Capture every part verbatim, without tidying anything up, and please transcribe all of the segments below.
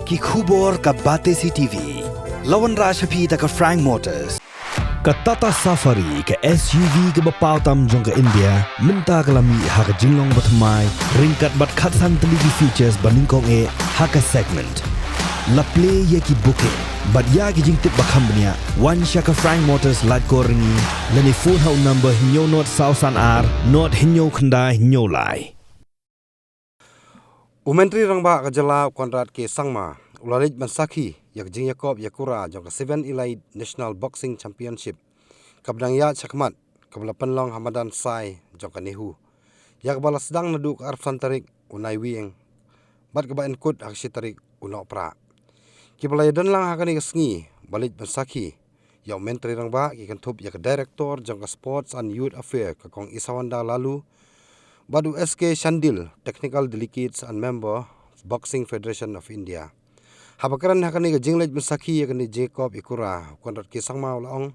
Ki khubor ka Batesi T V. La wanrah sha phi da ka Frank Motors. Ka Tata Safari, ka S U V kaba paw tam jong ka India, mynta ka la mih ha ka jinglong bathymmai, ryngkat bad khatsan tylli ki features ba nyngkong eh ha ka segment. La plie ïa ki booking bad ïa ki jingtip ba kham bniah, wan sha ka Frank Motors Laitkor Ryngi, lane phone ha u number hynñiew nod saw san ar nod hynñiew khyndai hynñiew lai. U Myntri Rangbah ka jylla u Conrad K Sangma u la leit ban sakhi ïa ka jingïakop ïakura jong ka Seven Elite National Boxing Championship kaba dang ïaid shakhmat, kaba la pynlong ha madan Sai jong ka NEHU, ïa kaba la sdang naduh ka arphew san tarik u Naiwieng bad kaba en kut ha ka shi tarik u Nohprah. Kiba la ïadon lang ha kane ka sngi ba leit ban sakhi ïa u Myntri Rangbah ki kynthup ïa ka Director jong ka Sports and Youth Affair, ka Kong Isawanda Laloo, bad u S K Shandil, Technical Delegates and Member, Boxing Federation of India. Haba kren ha kane ka jingleit ban sakhi ïa kane ka jingïakop ïakura, u Conrad K Sangma u la ong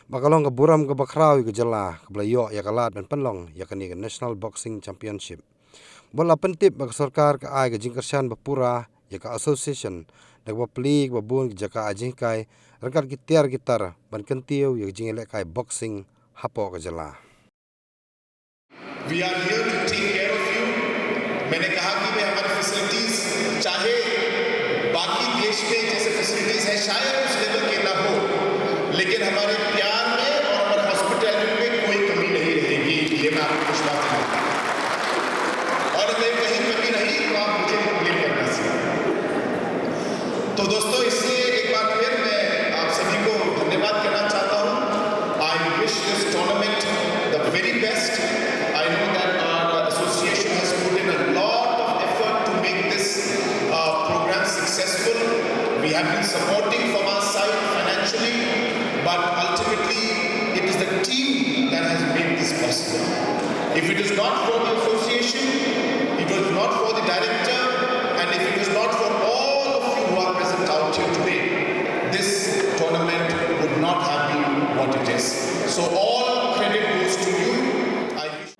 ba ka long ka burom kaba khraw ïa ka jylla kaba la ïoh ïa ka lad ban pynlong ïa kane ka National Boxing Championship. Bad la pyntip ba ka sorkar ka ai ka jingkyrshan ba pura ïa ka association da kaba plie ïa kiba bun ki jaka ai jinghikai ryngkat ki tiar ki tar ban kyntiew ïa ka jingïalehkai boxing hapoh ka jylla. We are here to take care of you. मैंने कहा कि भाई हमारी facilities, चाहे बाकी देश में जैसे facilities है, शायद उस लेवल के ना हो, लेकिन हमारे प्यार में और हमारे हॉस्पिटैलिटी में कोई कमी नहीं रहेगी, ये मैं आपको विश्वास दिलाता हूँ। और अगर कहीं कमी रही तो आप मुझे कंप्लेन करना सीखें। तो दोस्तों, इसलिए एक बार फिर मैं आप सभी को धन्यवाद कहना चाहता हूँ। I wish this tournament the very best. I know that our association has put in a lot of effort to make this uh, program successful. We have been supporting from our side financially, but ultimately it is the team that has made this possible. If it is not for the association, it was not for the director, and if it was not for all of you who are present out here today, this tournament would not have been what it is. So all credit goes to you. I wish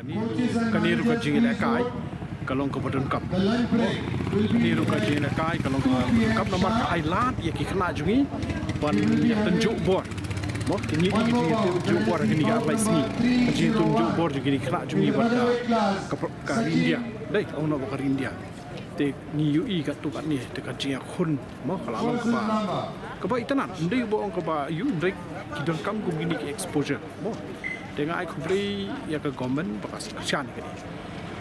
Kane, kane ruh ka jingïalehkai ka long kaba donkam. Kane ruh ka jingïalehkai ka long kaba donkam namar ka ai lad ïa ki khynnah jong ngi ban ïatynjuh bor. Mo, ki ngi ki jingïatynjuh bor ha kine ki ar lai sngi. Ka jingïatynjuh bor jong kine ki khynnah jong ngi bad ka, ka, ka ri India. Dei, ong noh ba ka ri India. Te ngi ïohi katto katne te ka jingïakhun mo ka la long kaba, kaba itynnad. Ym dei ba ong kaba ïohi, ym dei, ki donkam kum kine ki exposure mo. Te nga ai khublei ïa ka government ba ka kyrshan ïa kane.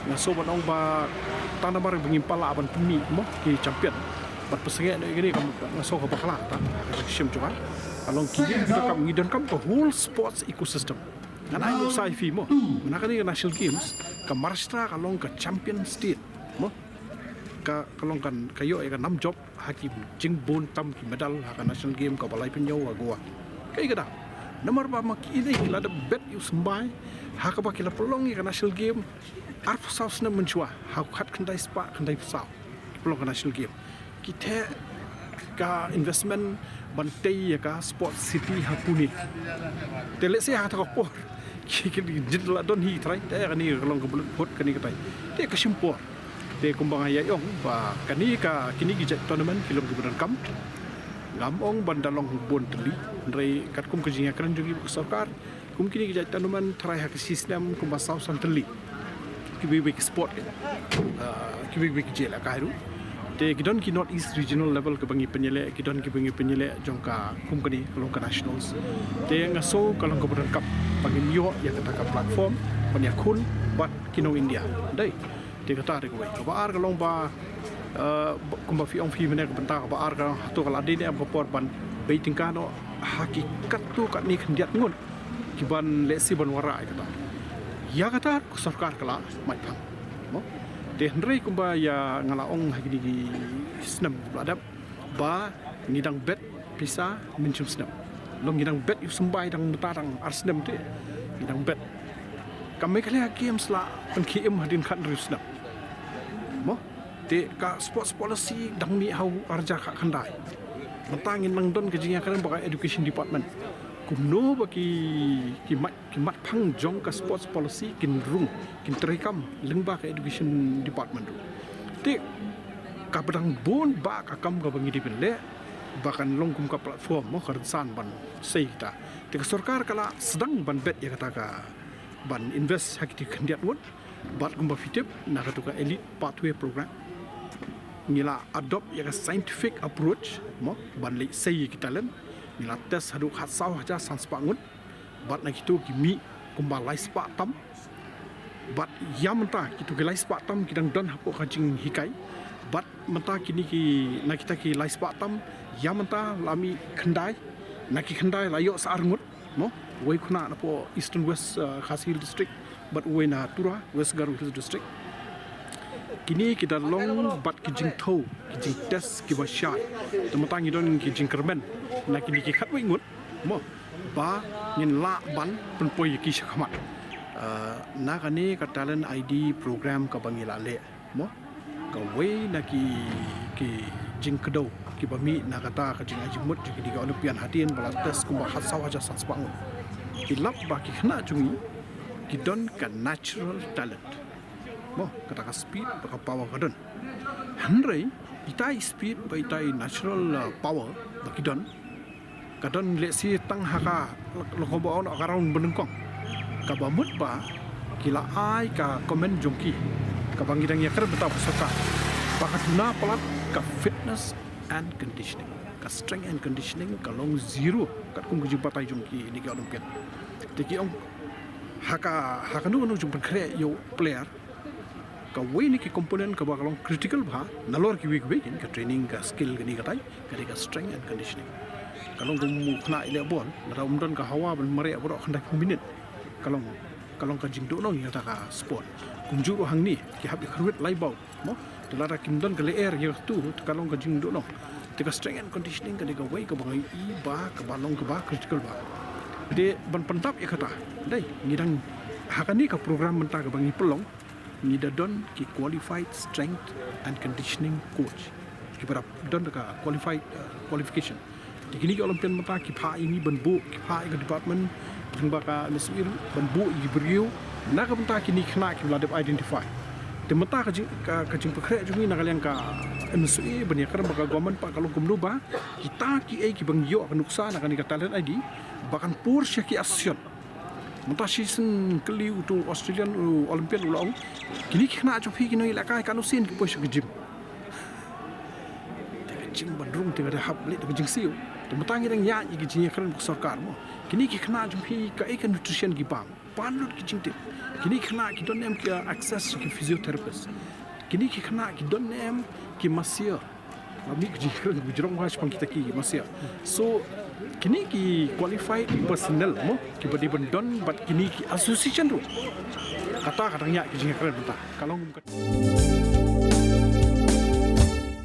Nga sngew ban ong ba tang namar ba ngim pat lah ban pynmih mo ki champion bad pynsangeh noh ïa kane, nga sngew kaba bakla tang ka jingshim jong nga. Ka long kine ki donkam, ngi donkam ka whole sports ecosystem. Ngan ai nuksa ïa phi mo, na kane ka National Games ka Maharashtra ka long ka champion state mo. Ka, ka long kan, ka ïoh ïa ka nam jop ha ki jingbun tam ki medal ha ka national game kaba lai pynïaw ha Goa. Kaei kata? Namar ba ma ki dei ki la dep bet ïa u symbai ha kaba ki la pynlong ïa ka national game arphew saw snem mynshuwa, ha u khatkhyndai spah khyndaiphew saw ki pynlong ka national game. Ki theh ka investment ban tei ïa ka sports city ha Pune. Te lehse ha kata ka por ki, ki jin la don hi trai, te kane ka long ka blut phot kane katai. Te ka shim por. Te kumba nga ïa ong ba kane ka, kine ki jait tournament ki long kiba donkam. Ngam ong ban da long bun tylli, hynrei katkum ka jingïakren jong ki bad ka sorkar, kum kine ki jait tournament tharai ha ka shi snem kumba saw san tylli kiwei kiwei ki sport, ah, kiwei kiwei ki jylla ka ruh. Te ki don ki North East Regional level kaba ngi pynïaleh, ki don kiba ngi pynïaleh jong ka kum kane ka long ka nationals. Te nga sngew ka long kaba donkam ba ngin ïoh ïa kata ka platform ban ïakhun bad ki nong India. Dei. Te kata dei kawei. Kaba ar ka long ba, eh, ba, kumba phi ong phi mynne ka bynta kaba ar ka long hato ka la dei ne em ka por ban bei tyngka noh ha ki katto katne khyndiat ngut kiban lehse ban wanrah ïa kata. Ïa kata ka sorkar ka la mait phang. Mo? Te hynrei kumba ïa nga la ong ha kine ki snem ba la dep ba ngi dang bet pisa mynshem snem. Long ngi dang bet ïa u symbai dang mynta dang ar snem te. Ngi dang bet. Ka Meghalaya Games la pynkhie im hadien khathynriew snem. Mo? Te ka sports policy dang mih ha u arhajar khatkhyndai. Mynta ngin nang don ka jingïakren bad ka education department. Kumno ba ki, ki mat, ki mat phang jong ka sports policy kin rung, kin treikam lyngba ka education department ruh. Te kaba dang bun ba ka kam kaba ngi dei ban leh ba kan long kum ka platform mo ka rynsan ban sei kita. Te ka sorkar ka la sdang ban bet ïa kata ka ban invest ha kiti khyndiat ngut. Bad kumba phi tip na katu ka Elite Pathway Program ngi la adopt ïa ka scientific approach mo ban leit sei ïa ki talent. Ngi la test haduh khatsaw hajar san spah ngut. Bad na kitu ki mih kumba lai spah tam. Bad ïa mynta kitu ki lai spah tam ki dang don hapoh ka jinghikai. Bad mynta kine ki na kita ki lai spah tam ïa mynta la mih khyndai. Na ki khyndai la ïoh sa ar ngut. Mo, uwei khynnah napoh Eastern West, uh, Khasi Hills District bad uwei na Tura, West Garo Hills District. Kine ki da long bad ki jingthew, ki jingtest kiba shai. Te mynta ngi don ki jingkyrmen na kine ki khatwei ngut mo ba ngin lah ban pynpoi ïa ki shakhmat, uh, na kane ka talent I D program kaba ngi la leh. Mo, kawei na ki, ki jingkdew kiba mih na kata ka jingai jingmut jong kine ki Olympian hadien ba la test kumba khatsaw hajar san spah ngut. Ki lap ba ki khynnah jong ngi ki don ka natural talent. Mo, kata ka speed bad ka power ka don. Hynrei ita i speed bad ita i natural, uh, power ba ki don ka don lehse tang ha ka, long kumba ong ka round ba nyngkong. Kaba mut ba ki la ai ka comment jong ki kaba ngi dang ïakren bynta bad sorkar ba ka duna palat ka fitness and conditioning, ka strength and conditioning ka long zero katkum ka jingbatai jong kine ki Olympian. Te ki ong ha ka, ha kano kano jingpynkhreh ïa u player kawei na ki component kaba ka long critical bha nalor kiwei kiwei ki, ka training, ka skill, kane katai, ka dei ka strength and conditioning. Ka long kum u khynnah i leh bol, lada um don ka hawa ban mareh baroh khyndaiphew minit, ka long, ka long ka jingduhnong ïa kata ka sport. Kumjuh ruh hangne ki hap ïa kyrwit lai baw mo, te lada kim don ka lyer ïa katu te ka long ka jingduhnong. Te ka strength and conditioning ka dei kawei kaba ngi i ba kaba long kaba critical bha. Te ban pyndap ïa kata, dei ngi dang ha kane ka program mynta kaba ngi pynlong, ngi da don ki qualified strength and conditioning coach kiba da don ka qualified, uh, qualification. Te kine ki Olympian mynta ki phah ïa ngi ban buh, ki phah ïa ka department lyngba ka M S W A ruh ban buh ïa ki briew na ka bynta kine ki khynnah kiba la dep identify. Te mynta ka jing, ka, ka jingpynkhreh jong ngi na ka liang ka M S W A ban ïakren bad ka government pat ka long kumno ba kita kiei kiba ngi ïoh ka nuksa na kane ka talent I D ba kan pur sha ki association. Mynta shisien kylli utu u Australian, u Olympian u la ong, kine ki khynnah jong phi ki nongïalehkai katno sien ki poi sha ka gym? Te ka jingban rung te ka dei hap leh da ka jingsiew. Te mynta ngi dang ïaid ïa ka jingïakren bad ka sorkar mo. Kine ki khynnah jong phi kaei ka nutrition ki bam? Ban lut ki jingtip. Kine ki khynnah ki don em ki access ki physiotherapist? Kine ki khynnah ki don em ki masseur? Ba mih ka jingkren ka jrong ba shaphang kita ki masseur. So kine ki qualified personnel mo kiba dei ban don bad kine ki association ruh. Kata ka dang ïaid ka jingkren mynta. Ka long kum kata.